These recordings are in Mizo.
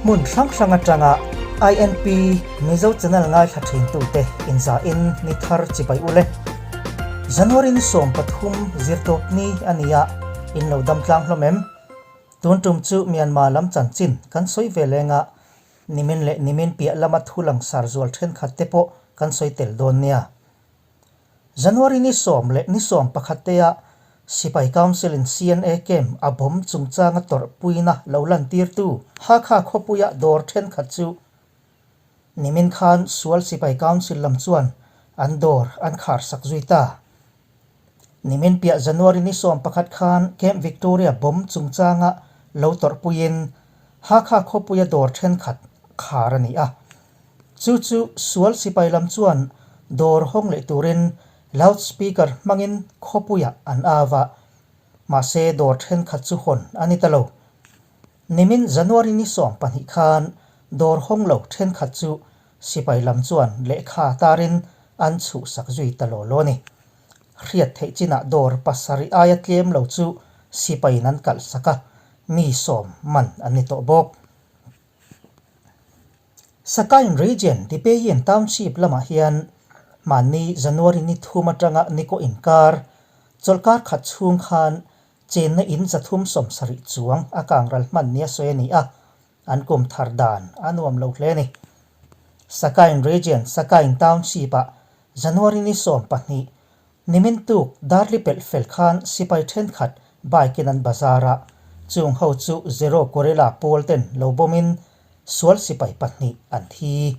Hmun hrang hrang atanga INP Mizo channel ngaithla thintute inzahin ni thar chibai ule. January ni 13 zirtawp ni a ni a, in lo dam tlang hlawm em? Tun tum chu Myanmar lam chanchin kan sawi ve leng a, nimin leh nimin piah lama thu langsar zual thenkhat te pawh kan sawi tel dawn nia. January ni sawm leh ni sawm pakhat tea Sipai Council in CNA camp a bomb chungchanga tawrhpuina lo lantirtu Hakha khawpuia dawr thenkhat chu nimin khan Sual Sipai Council lam chuan an dawr an kharsak zui ta. Nimin piah January ni sawm pakhat khan Camp Victoria bomb chungchanga lo tawrhpuiin Hakha khawpuia dawr thenkhat khar a ni a. Chu chu sual sipai lam chuan dawr hawng leh turin loud speaker hmangin khawpuiah an au a, mahse dawr thenkhat chu hawn a ni ta lo. Nimin January ni 12 khan dawr hawng lo thenkhat chu sipai lam chuan lehkha tarin an chhuhsak zui ta law law a ni. Hriat theih chinah dawr pasarih aia tlem lo chu sipaiin an kalhsak a, mi sawm man an ni tawh bawk. Sakain Region, Dipeyin Township lamah hian mahni January ni thum atanga ni kaw inkar, chawlhkar khat chhung khan chenna in 370 chuang a kangral hman nia sawi a ni a, an kum thar dan a nuam lo hle a ni. Sakain Region, Sakain Township-ah January ni 12 Nimin tuk Darli pelh fel khan sipai thenkhat bike in an bazar a, chung ho chu Zero Gorilla pawl ten lo bawm in sual sipai pahnih an thi.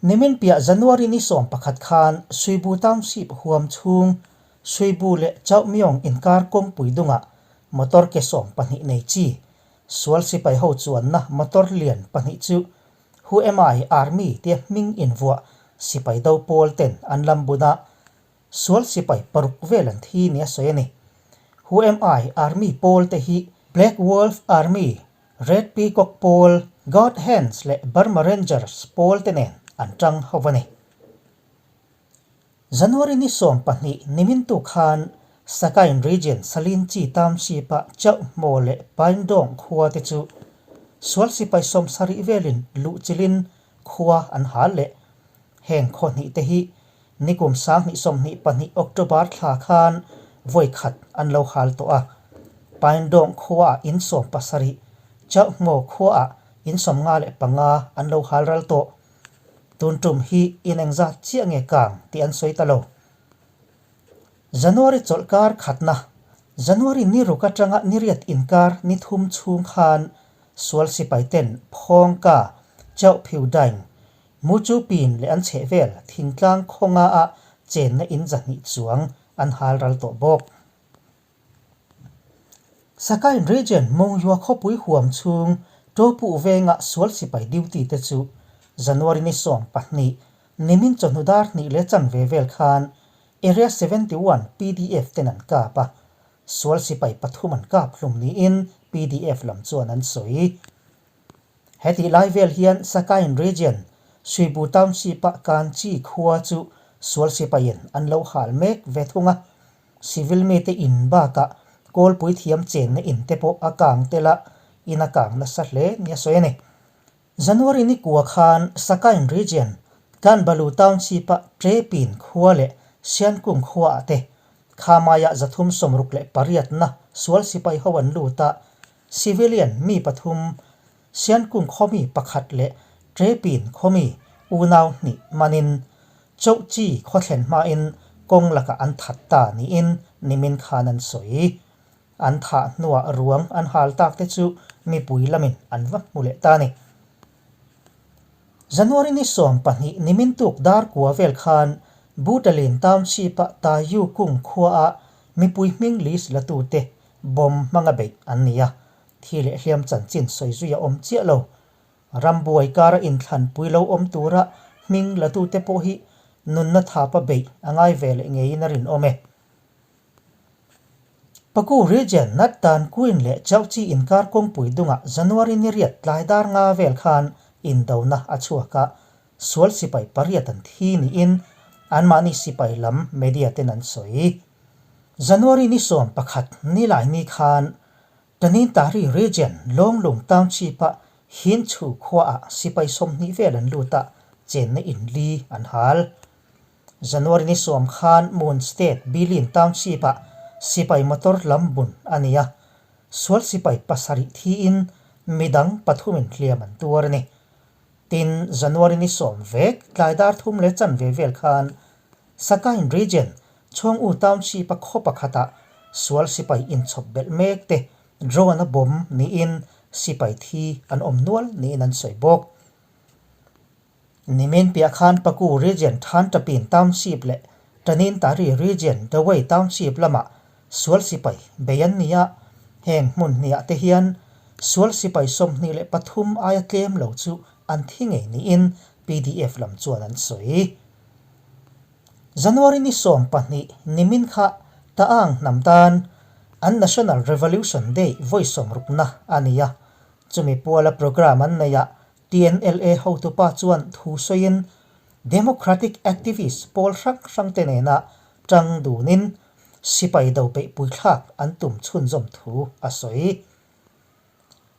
Nimin piah January ni 11 khan Suibu Township huam chhung Suibu leh Chauhmyong inkar kawngpui dungah motor ke 12 nei chi sual sipai ho chuanna motor lian pahnih chu Who am I Army tia hming invuah sipai do pawl ten an lam bun a, sual sipai paruk vel an thi nia sawi a ni. Who am I Army pawl te hi Black Wolf Army, Red Peacock pawl, God Hands leh Burma Rangers pawl te nen an tang ho a ni. January ni 12 nimin tu khan Sagaing Region Salinchi Township-a Chauhmaw leh Paindawng khua te chu sual sipai 70 velin luhchilhin khua an hal leh. Heng khaw hnih te hi nikum 2022 October thla khan vawi khat an lo hal tawh a. Paindawng khuaah in 17, Chauhmaw khuaah in 55 an lo hal ral tawh. Tun tum hi in engzat chiah nge kang tih an sawi ta lo. January chawlhkar khatna, January ni ruk atanga ni riat inkar ni thum chhung khan sual sipai ten Phawngka, Chauhphiu Daing, Muchu Pin leh an chhehvel thingtlang khawnga ah chenna in 200 chuang an hal ral tawh bawk. Sakain Region Mongyua khawpui huam chhung Topu venga sual sipai duty te chu January ni 12 nimin chawhnu dar hnih leh chanve vel khan Area 71 PDF ten an kap a, sual sipai pathum an kap hlum niin PDF lam chuan an sawi. Hetih lai vel hian Sakain Region, Suibu Township-a Kanchi khua chu sual sipaiin an lo hal mek ve thung a. Civil mite in bakah kawlpui thiam chenna in te pawh a kang tel a, in a kang nasa hle nia sawi a ni. January ni kua khan Sakain Region, Kanbalu Township-a Trepin khua leh Siankung khuaah te Khamaiah 368na sual sipai ho an lut a, Civilian mi pathum, Siankung khawmi pakhat leh Trepin khawmi unau hnih manin Chauhchi khawthlen hmain kawng lakah an that ta niin nimin khan an sawi. An thah hnuah ruang an hal tak te chu mipui lamin an va hmu leh ta a ni. January ni 12 nimin tuk dar kua vel khan Butalin Township-a Tayu Kung khuaah mipui hming list latute Bomb hmanga beih an ni a, thi leh hliam chanchin sawi zui a awm chiah lo. Rambuai kara inthlanpui lo awm tura hming latute pawh hi nunna thapa beih a ngai ve leh ngeiin a rinawm e. Paku Region Nat Dan Queen leh Chauchi inkar kawngpui dungah January ni riat tlai dar nga vel khan indona a chhuak a, sual sipai pariat an thi niin anmahni sipai lam media ten an sawi. January ni 11 ni lai ni khan Tanintari Region, Lawnglung Township-a Hinchhu khuaah sipai 20 vel an lut a, chenna in li an hal. January ni 10 khan Mon State, Bilin Township-ah sipai motor lam bun a ni a, sual sipai 7 thiin midang pathumin hliam an tuar a ni. Tin, January ni 10 vek tlai dar thum leh chanve vel khan Sakain Region, Chhawng-U Township-a khaw pakhatah sual sipai inchhawp belh mek te drone a bomb niin sipai thi an awm nual niin an sawi bawk. Nimin piah khan Paku Region Thantapin Township leh Tanintari Region Dawei Township lamah sual sipai bei an ni a, heng hmun hniah te hian sual sipai 23 aia tlem lo chu an thi ngei niin PDF lam chuan an sawi. January ni 12 nimin kha Ta'ang hnam tan an National Revolution Day vawi sawmrukna a ni a, chumi puala programme an neihah TNLA hotupa chuan thu sawiin Democratic activist pawl hrang hrang te nena tang dunin sipai do beihpui thlak an tum chhunzawm thu a sawi.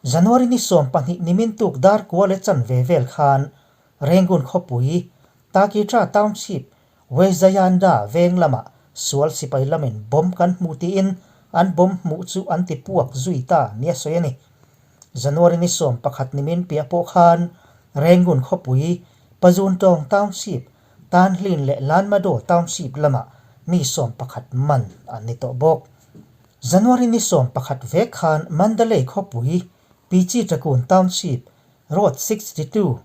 January ni 12 nimin tuk dar kua leh chanve vel khan Rangoon khawpui Takitra Township Wezayanda veng lamah sual sipai lamin bomb kan hmu tiin an bomb hmuh chu an ti puak zui ta nia sawi a ni. January ni 11 nimin piah pawh khan Rangoon khawpui Pazuntawng Township Tanhlin leh Lanmadaw Township lamah mi 11 man an ni tawh bawk. January ni 11 vek khan Mandalay khawpui Pichitakun Township Road 62,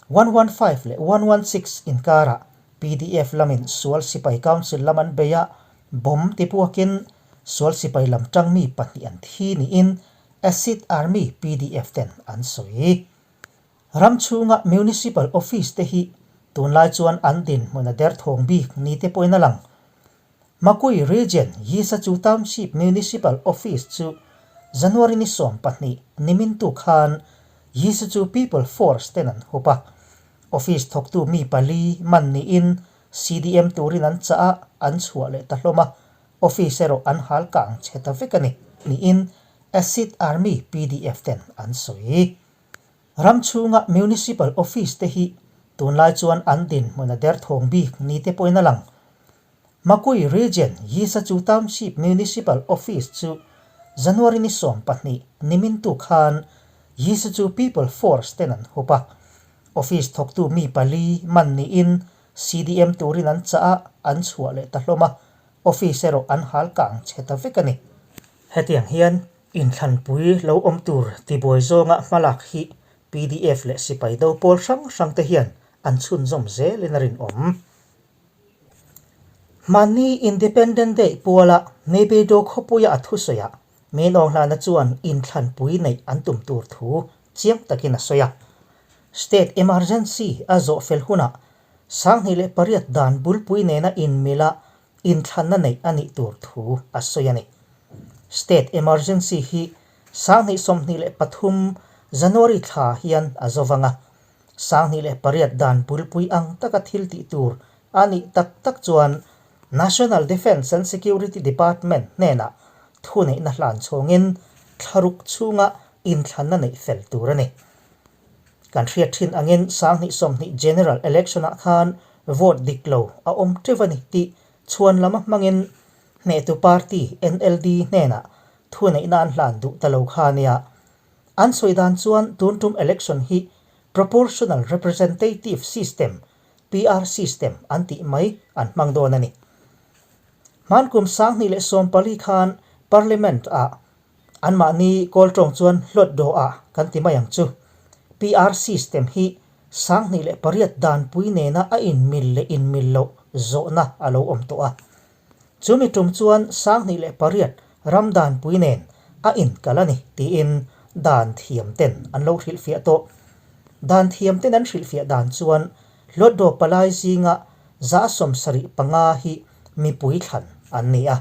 115 leh 116 inkarah PDF lamin sual sipai council lam an bei a, bomb ti puakin sual sipai lam tang mi pahnih an thi niin Acid Army PDF ten an sawi. Ram chhunga Municipal Office te hi tunlai chuan an dinhmun a derthawng bik ni te pawhin a lang. Makui Region Yisachu Township Municipal Office chu January ni 12 nimin tu khan Yisachu People Force ten an hup a. Office thawktu mi pali man niin CDM turin an chah a, an chhuah leh ta hlawm a, office erawh an hal kang chhe ta vek a ni, niin Acid Army PDF ten an sawi. Ram chhunga Municipal Office te hi tunlai chuan an dinhmun a derthawng bik ni te pawhin a lang. Makui Region Yisachu Township Municipal Office chu January ni 12 nimin tu khan Yisachu People Force ten an hup a. Office thawktu mi pali man niin CDM turin an chah a, an chhuah leh ta hlawm a, office erawh an hal kang chhe ta vek a ni. Hetiang hian inthlanpui lo awm tur tibuai zawnga hmalak hi PDF leh sipai do pawl hrang hrang te hian an chhunzawm zelin a rinawm. Hmanni Independent Day puala Naypyidaw khawpuia a thusawiah Min Aung Hlaing chuan inthlanpui neih an tum tur thu chiang takin a sawi a. State Emergency a zawh fel hunah 2008 dan bulpui nena inmila inthlanna neih a nih tur thu a sawi a ni. State Emergency hi 2023 January thla hian a zo vang a. 2008 dan bulpui ang taka thil tih tur a nih tak tak chuan National Defence and Security Department hnenah thuneihna hlan chhawngin thlaruk chhunga inthlanna neih fel tur a ni. Kan hriat thin angin 2020 General Election-ah khan vote dik lo a awm teuh a ni tih chhuan lama hmangin hnehtu party NLD hnenah thuneihna an hlan duh ta lo kha a nia. An sawi dan chuan tun tum election hi Proportional Representative System, PR system, an tih mai an hmang dawn a ni. Hmankum 2014 khan Parliament ah anmahni kawl tawng chuan hlawt daw ah kan ti mai ang chu. PR system hi 2008 danpui nena a inmil leh inmil loh zawhna a lo awm tawh a. Chumi tum chuan 2008 ram danpui nen a inkal a ni tiin dan thiam ten an lo hrilhfiah tawh. Dan thiam ten an hrilhfiah dan chuan hlawtdaw palai zinga 75% hi mipui thlan an ni a.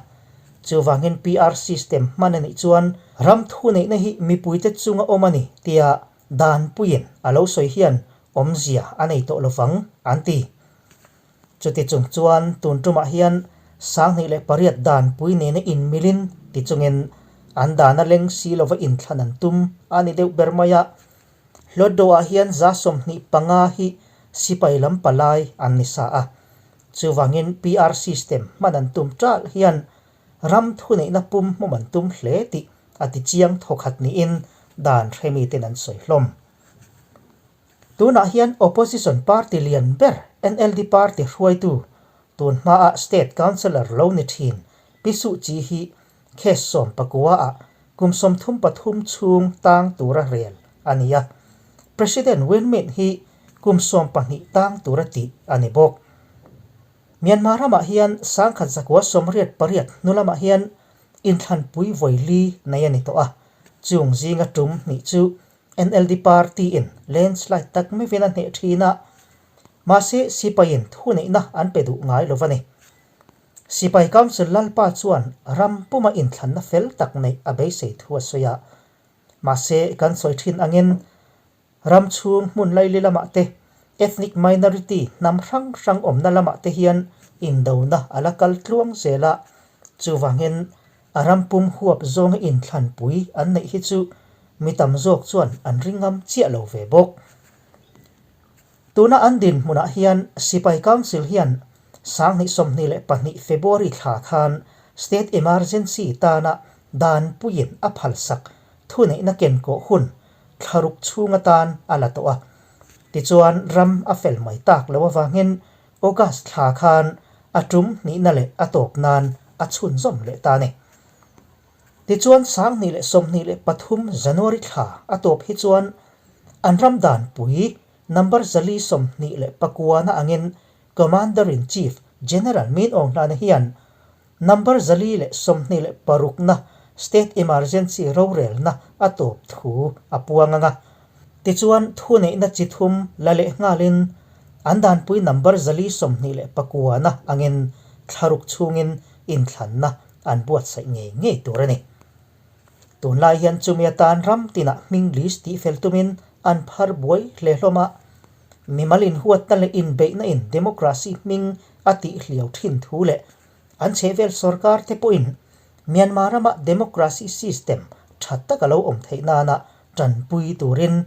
Chuvangin PR system hman a nih chuan ram thuneihna hi mipuite chunga awm a ni tia danpuiin a lo sawi hian awmzia a nei tawh lovang an ti. Chuti chung chuan tun tumah hian 2008 danpui nena inmilin ti chungin An dana leng si lova inthlan an tum a ni deuh ber mai a. Hlawtdawhah hian 25 hi sipai lam palai an ni sa a. Chuvangin PR system hman an tum ṭalh hian ram thuneihna pum hmawm an tum hle tih a tichiang thawkhat niin dan hremiten an sawi hlawm. Tunah hian opposition party lian ber NLD party hruaitu tun hmaah state councillor lo ni thin Pi Suh Kyi hi case 19 ah kum 33 chhung tang tura rel a ni a, President Win Myint hi kum 12 tang tura tih a ni bawk. Myanmar ramah hian 1988 hnu lamah hian inthlanpui vawi li nei a ni tawh a, chung zinga tum hnih chu NLD party in landslide tak meuhin a hneh thin a, mahse sipaiin thuneihna an pe duh ngai lo a ni. Sipai Council Lalpa chuan ram puma inthlanna fel tak neih a beisei thu a sawi a, mahse kan sawi thin angin ram chhung hmun laili lamah te, ethnic minority hnam hrang hrang awmna lamah te hian indona a la kal tluang zel a, chuvangin A ram pum huap zawnga inthlanpui an neih hi chu mi tam zawk chuan an ring ngam chiah lo ve bawk. Tuna an dinhmunah hian Sipai Council hian 2022 February thla khan State Emergency tana danpuiin a phalsak thuneihna kenkawh hun thlaruk chhung atan a la tawh a. Tichuan ram a fel mai tak lo avangin August thla khan a tum hnihna leh a tawp nan a chhunzawm leh ta a ni. Tichuan 2023 January thla a tawp hi chuan an ram danpui number 429 na angin Commander-in-Chief General Min Aung Hlaing hian number 126 na State Emergency rorelna a tawp thu a puang ang a. Tichuan thuneihna chi thum la leh nghalin an danpui number 129 na angin thlaruk chhungin inthlanna an buatsaih ngei ngei tur a ni. Tunlai hian chumi atan ram tinah hming list tih fel tumin an phar buai hle hlawm a. Mimal inhuatna leh inbeihna in democracy hming a tih hliau thin thu leh an chhehvel sorkar te pawhin Myanmar rama democracy system tha tak a lo awm theih nana tanpui turin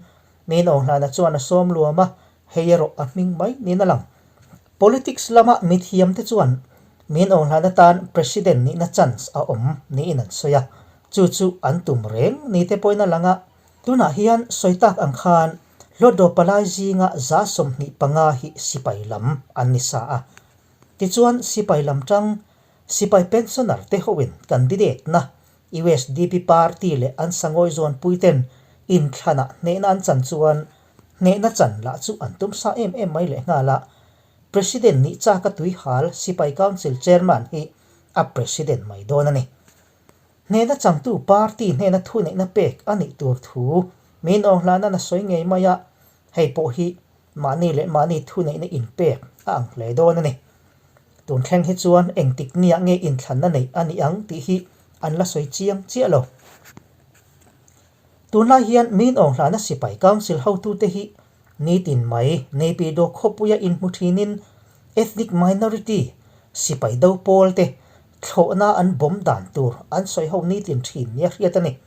Min Aung Hlaing chuan a sawm luam a, hei erawh a hming mai niin a lang. Politics lama mithiam te chuan Min Aung Hlaing tan president nihna chance a awm niin an sawi a, chu chu an tum reng ni te pawhin a lang a. Tunah hian sawi tak ang khan Hlawtdaw palai zinga 25 hi sipai lam an ni sa a. Tichuan sipai lam tang sipai pensioner te hoin candidate na usdp party leh an sangawi zawnpui ten inthlanah hnehna an chan chuan hnehna chan lah chu an tum sa em em mai leh nghal a. President nih chaka tuihal sipai council chairman hi a president mai dawn a ni. Hnehna changtu party hnena thuneihna pek a nih tur thu min Aung Hlaing a sawi ngei mai a, hei pawh hi mahni leh mahni thuneihna inpek a ang hle dawn a ni. Tun thleng hi chuan engtik niah nge inthlanna neih a nih ang tih hi an la sawi chiang chiah lo. Tunlai hian Min Aung Hlaing sipai council hotute hi Nitin mai Naypyidaw khawpuia inhmu thinin ethnic minority sipai do pawl te thlawhna an bawm dan tur an sawi ho nitin thin nia hriat a ni.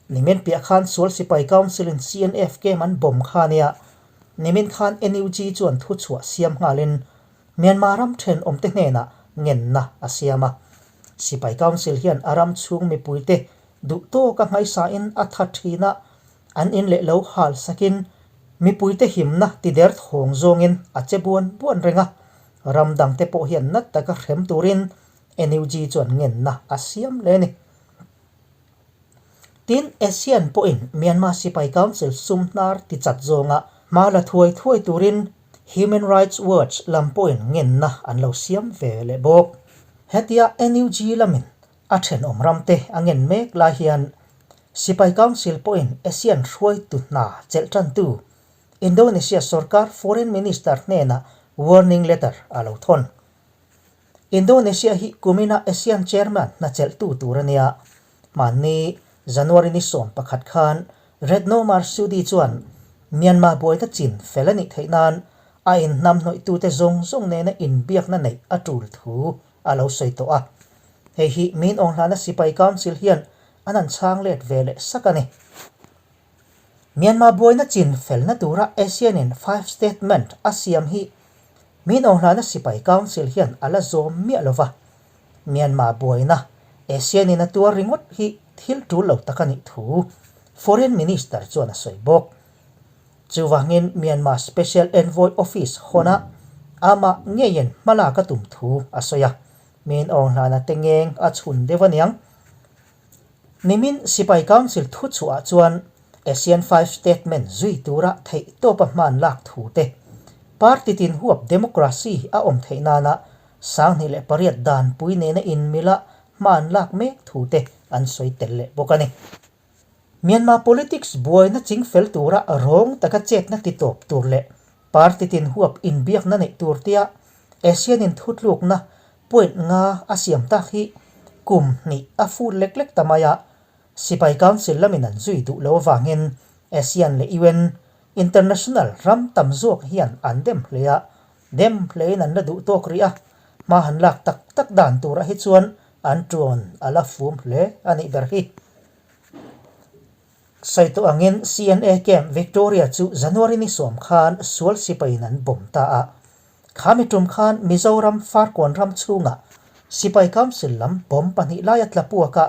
Nimin piah khan Sual Sipai Council in CNF camp an bawm kha nia nimin khan NUG chuan thuchhuah siam nghalin Myanmar ram thenawmte hnenah ngenna a siam a. Sipai Council hian a ram chhung mipuite duh tawka ngaisain a tha thin a, an in leh lo hal sakin mipuite himna ti der thawng zawngin a che buan buan reng a, ram dangte pawh hian nat taka hrem turin NUG chuan ngenna a siam hle a ni. Tin, ASEAN pawhin Myanmar Sipai Council sum hnar ti chat zawnga hma la thuai thuai turin Human Rights Watch lam pawhin ngenna an lo siam ve leh bawk. Hetia NUG lamin A thenawm ramte a ngen mek lai hian Sipai Council pawhin ASEAN hruaitu hna chelh tantu Indonesia sorkar Foreign Minister hnenah warning letter a lo thawn. Indonesia hi kumina ASEAN Chairman hna chelhtu tur a nia. Hmanni January ni 11 khan Retno Marsudi chuan Myanmar buaina chin fel a nih theih nan a inhnamhnawihtute zawng zawng nena inbiakna neih a tul thu a lo sawi tawh a. Hei hi Min Aung Hlaing Sipai Council hian an han chhang let ve leh sak a ni. Myanmar buaina chin felna tura ASEAN-in Five Statement a siam hi Min Aung Hlaina Sipai Council hian a la zawm miah lo va. Myanmar buaina ASEAN-in a tuar ringawt hi thil tul lo tak a nih thu Foreign Minister chuan a sawi bawk. Chuvangin Myanmar Special Envoy Office hawnah amah ngeiin hmalak a tum thu a sawi a, Min Aung Hlaina te ngeng a chhun deuh aniang. Nimin Sipai Council thuchhuah chuan ASEAN Five Statement zui tura theihtawpa hman lak thu te, party tin huap democracy a awm theih nana 2008 danpui nena inmila hman lak mek thu te an sawi tel leh bawk a ni. Myanmar politics buaina chingfel tura rawng taka chetna titawp tur leh Party tin huap inbiakna neih tur tia ASEAN in thutlukna point nga a siam tak hi kum hnih a fut lek lek ta mai a, Sipai Council lamin an zui duh lo avangin ASEAN leh un International ram tam zawk hian an dem hle a, dem hlein an la duh tawk rih a, hma han lak tak tak dan turah hi chuan an tuan a la fum hle a nih ber hi. Sawi tawh angin CNA Camp Victoria chu January ni sawm khan sual sipaiin an bawm ta a. Khami tum khan Mizoram Farkawn ram chhungah Sipai Council lam bawm pahnih laia tla puak a,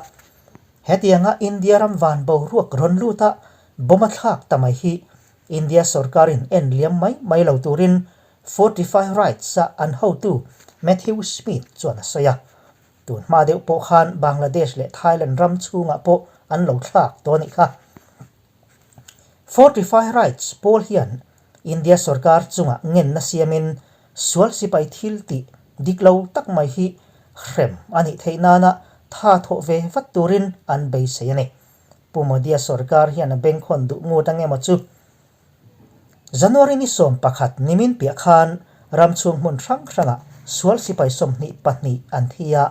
hetianga India ram van boruak rawn lut a bawm a thlak ta mai hi India sorkarin en liam mai mai lo turin Fortify Rights a an hotu Matthew Smith chuan a sawi a. Tun hma deuh pawh khan Bangladesh leh Thailand ram chhungah pawh an lo thlak tawh a nih kha. Fortify Rights pawl hian India sorkar chungah ngenna siamin sual sipai thil tih dik lo tak mai hi hrem a nih theih nana tha thawh ve vat turin an beisei a ni. Pu Modi-a sorkar hian a bengkhawn duh ngut ang emaw chu? January ni 11 nimin piah khan ram chhung hmun hrang hrangah sual sipai 22 an thi a,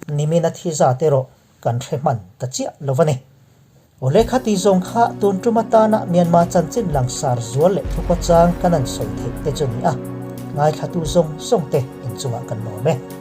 nimin a thi zat erawh kan hre hman ta chiah lo a ni. Awle khati zawng kha tun tum atana Myanmar chanchin langsar zual leh thukhawchang kan han sawi theih te chu ni a, ngaithlatu zawng zawng te inchungah kan lawm e.